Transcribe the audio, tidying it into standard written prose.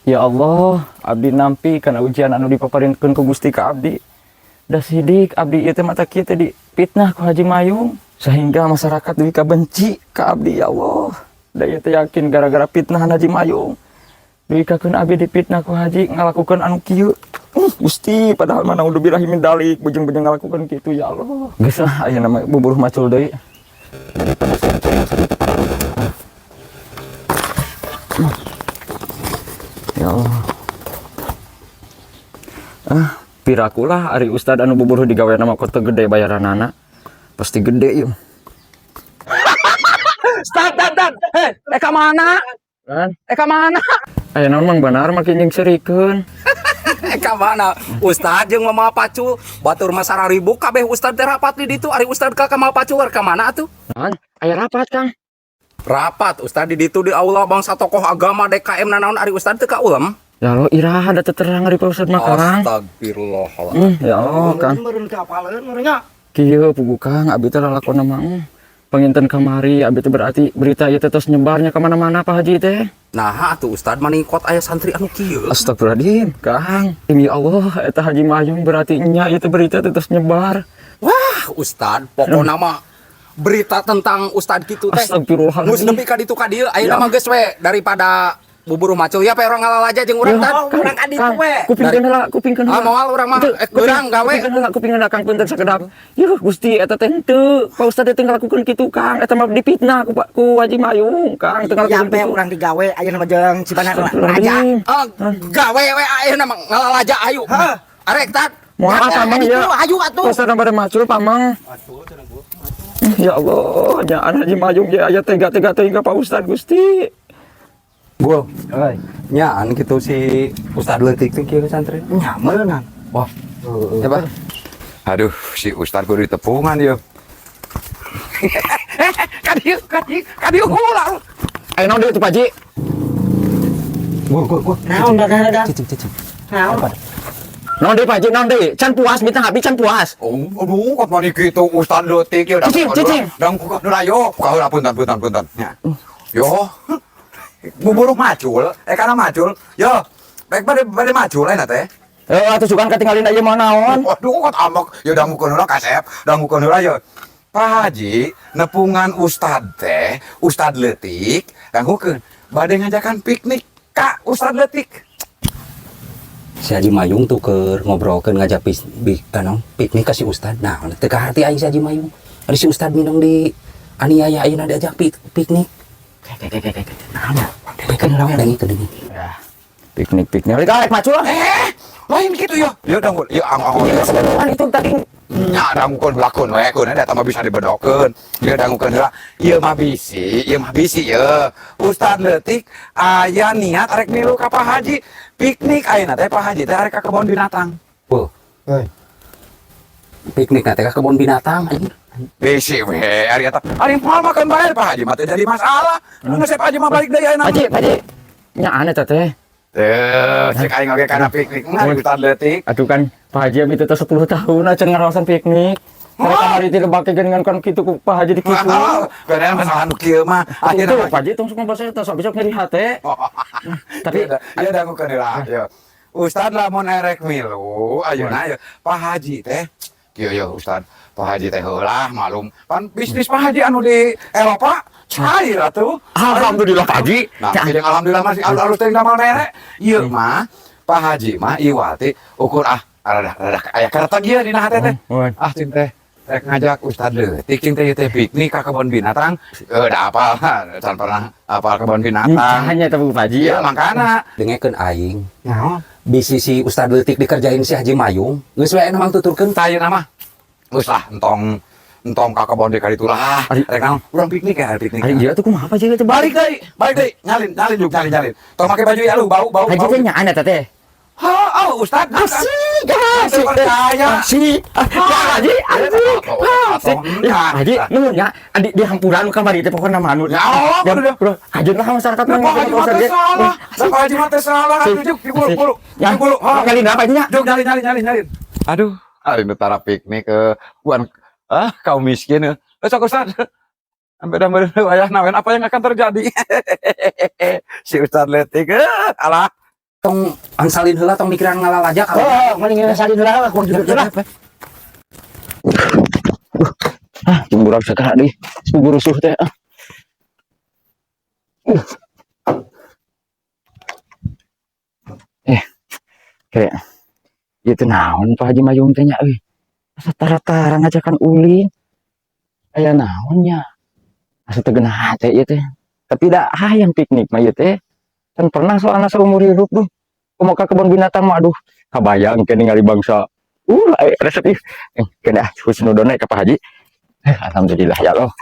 Ya Allah, abdi nampi kana ujian anu dipaparinkeun ku Gusti ka abdi. Da sidik abdi ieu teh mata kieu teh dipitnah ku Haji Mayung sehingga masyarakat dugi ka benci ka abdi, ya Allah. Da ieu teh yakin gara-gara fitnah Haji Mayung. Dugi kakeun abdi dipitnah ku Haji ngalakukeun anu kieu. Gusti, padahal mah naudzubillahi min dalik, bujeng-bujeng ngalakukeun kitu, ya Allah. Geus lah, ayeuna mah buburuh macul deui. Daripada saya yang sering teu pararuguh. Ya Allah. Ah, piraku lah ari ustad anu buburuh digawe nama kota gede bayaranana. Pasti gede yuk. Start, start, start. Hei, ka mana? Kan? Ka mana? Aya naon, Mang Banar, makin jeung serikeun. Ka mana? Ustad jeung Mama Pacul, batur mah sararibu kabeh ustad teh rapat di ditu. Ari ustad ka Mama Pacul ka mana atuh? Kan? Aya rapat, Kang. Rapat ustad di ditu di aula bangsa tokoh agama DKM nanaon, ari ustad teu ka ulem? Ya Allah, iraha da teu terang ari Pak Ustad mah, Kang. Astagfirullahaladzim. Ya Allah, Kang. Meureun kaapaleun meureun nya. Kieu puguh, Kang, abdi teh lalakonna mah. Panginten kamari abdi teh berarti berita ieu teh tos nyebarnya ka mana-mana Pak Haji teh. Nah, atuh ustad maningkot aya santri anu kieu. Astagfirullahaladzim, Kang. Ya Allah, eta Haji Mayung berarti nya ieu teh berita teh tos nyebar. Wah, ustad, pokona mah berita tentang ustad kitu teh. Astagfirullahaladzim. Geus nepi ka ditu ka dieu, ayeuna mah geus we daripada buburuh macul ya pe urang ngalalaja jeung urang tad. Urang ka ditu we. Kupingkeun heula, kupingkeun Ah, heula. moal urang mah Teu, beurang gawe. Kupingkeun heula, kupingkeun heula, Kang, punten sakedap. Yuh, Gusti, eta teh henteu. Pak Ustad teh ngalakukeun kitu, Kang. Eta mah dipitnah ku Pak ku Haji Mayung, Kang, teu Ya ngalakukeun pe kitu. Urang digawe ayeuna mah jeung si Banar raja. Astagfirullahaladzim. Ah, gawe we ayeuna mah ngalalaja ayu. Hah. Arek tad. Moal, Pamang Ditu ya. Ayu atuh. Pak Ustad bade macul, Pamang. Ya Allah, nyaan Haji Mayung ya aya tega-tega tega Pak Ustad, Gusti. Gua, nyaan gitu si Ustad leutik teh kieu santri. Nya meureunnan. Wah. Ya, Pak. Aduh, si Ustad kudu ditepungan ya. Ka dieu, ka dieu, ka dieu heula. Ayo naon deui tuh, Pak Haji? Gua, gua, gua. Naon dadah dadah. Cicing, cicing. Naon? Naon deui, Pak Haji, naon deui? Can puas mitnah abdi, can puas. Oh, aduh, kok mani kitu Ustad leutik ya. Cicing, cicing. Dang ku ayo, buka heula, punten, punten, punten. Ya. Yo. Buburuh macul, eh kana macul. Yo, baik bade bade macul ayeuna teh. Eh, atuh sugan katinggalin aja mau naon. Waduh, kok amok. Ya dangukeun heula kasep, dangukeun heula ya. Pak Haji, nepungan Ustad teh, Ustad leutik, dangukeun. Bade ngajakan piknik ka Ustad leutik. Si Haji Mayung tuh keur ngobrolkeun ngajak pis, bi, anu, piknik ka si Ustad. Nah, teu kaharti aing si Haji Mayung. Ari si Ustad minang di aniaya ayeuna diajak piknik. Nah, dengekeun heula we, dengekeun, dengekeun. Piknik piknik. Rek arek macul lah. Eh, lain gitu ya. Ya dangu, ya ang ang. Kan itu tadi. Nya dangukeun lakon we keun eta mah bisa dibedokeun. Ieu dangukeun heula. Ieu mah bisi, ieu mah bisi ye. Ustad leutik aya niat arek milu ka Pak Haji. Piknik ayeuna teh Pak Haji teh arek ka kebon binatang. Wah. Hei. Piknik teh ka kebon binatang anjir. Bisi we ari eta. Ari moal makan bae Pak Haji mah teh jadi masalah. Nu Pak Haji mah balik deui ayeuna. Pak Haji, Pak Haji. Nya aneh teh teh. Teh, cek aing oge kana piknik mah Ustad leutik. Aduh kan Pak Haji abdi teh 10 tahun acan ngaraosan piknik. Mereka kamari teh lebake geuningan kan kitu ku Pak Haji di kitu. Bener masalah nu kieu mah. Itu Akhirna Pak Haji tong sok ngobrol saya sok besok nyeri hate. Tapi ya dangukeun heula. Ya. Ustad lamun erek milu ayeuna ya Pak Haji teh kieu ya Ustad. Pak Haji teh heula malum. Pan bisnis Pak Haji anu di Eropa cair atuh. Alhamdulillah, Pak Haji. Nah, jeung alhamdulillah masih alus-alus teh damel mere. Ieu mah Pak Haji mah iwati ukur ah rada rada aya karetek ieu dina hate teh. Oh, Ah cing teh rek ngajak Ustad leutik cing teh ieu teh piknik ka kebon binatang. Eh da apal, can pernah apal kebon binatang. Hanya tapi Pak Haji Iya makana. Dengekeun aing. Naon? Bisi si Ustad leutik dikerjain si Haji Mayung. Geus we emang tuturkeun. Tah ayeuna mah geus lah entong entong ka kebon deui ka ditu lah. Rek naon? Urang piknik ya, piknik. Ari ieu tuh kumaha Pak Haji itu Balik deui, balik deui. Nyalin, nyalin juk nyalin nyalin. Tong make baju ya lu bau bau. Haji Bau. teh nya aneh teh. Ha, oh Ustad. Asik, asik, Percaya. asik. Ah, ya, Haji, asik. Asik. Ya, Haji, nuhun ya. Adi di hampuran kamari teh pokokna mah anu. Ya Allah, Ya, kudu. udah, kajeun lah masyarakat Nah, mah Pak Haji mah teh salah. Pak Haji mah teh salah. Asik. Juk, juk, Asik. bulu, Ya, juk, bulu. Ha. kali apa nya? Juk, nyalin, nyalin, nyalin, nyalin. Aduh, ari nu tara piknik ke bukan ah kaum miskin. Eh, sok Ustad. Beda meureun wayahna we apa yang akan terjadi. Si Ustad leutik alah. Tong angsalin heula, tong mikiran ngalalaja kalau. Oh, mending salin heula kurang jujur lah. Ah, jeung burak sakara deui. Burusuh teh. Ah. Eh, kayak itu naon Pak Haji Mayung teh nya euy. Asa tara-tara ngajakan ulin. Aya naon nya? Asa teu geunah hate ieu teh. Tapi da hayang piknik mah ieu teh. Kan pernah soalna saumur hirup duh. Kumaha ka kebun binatang mah, aduh, kabayang ke ningali bangsa. Resep ih. Eh, kena husnudon ka Pak Haji. Eh, alhamdulillah ya Allah.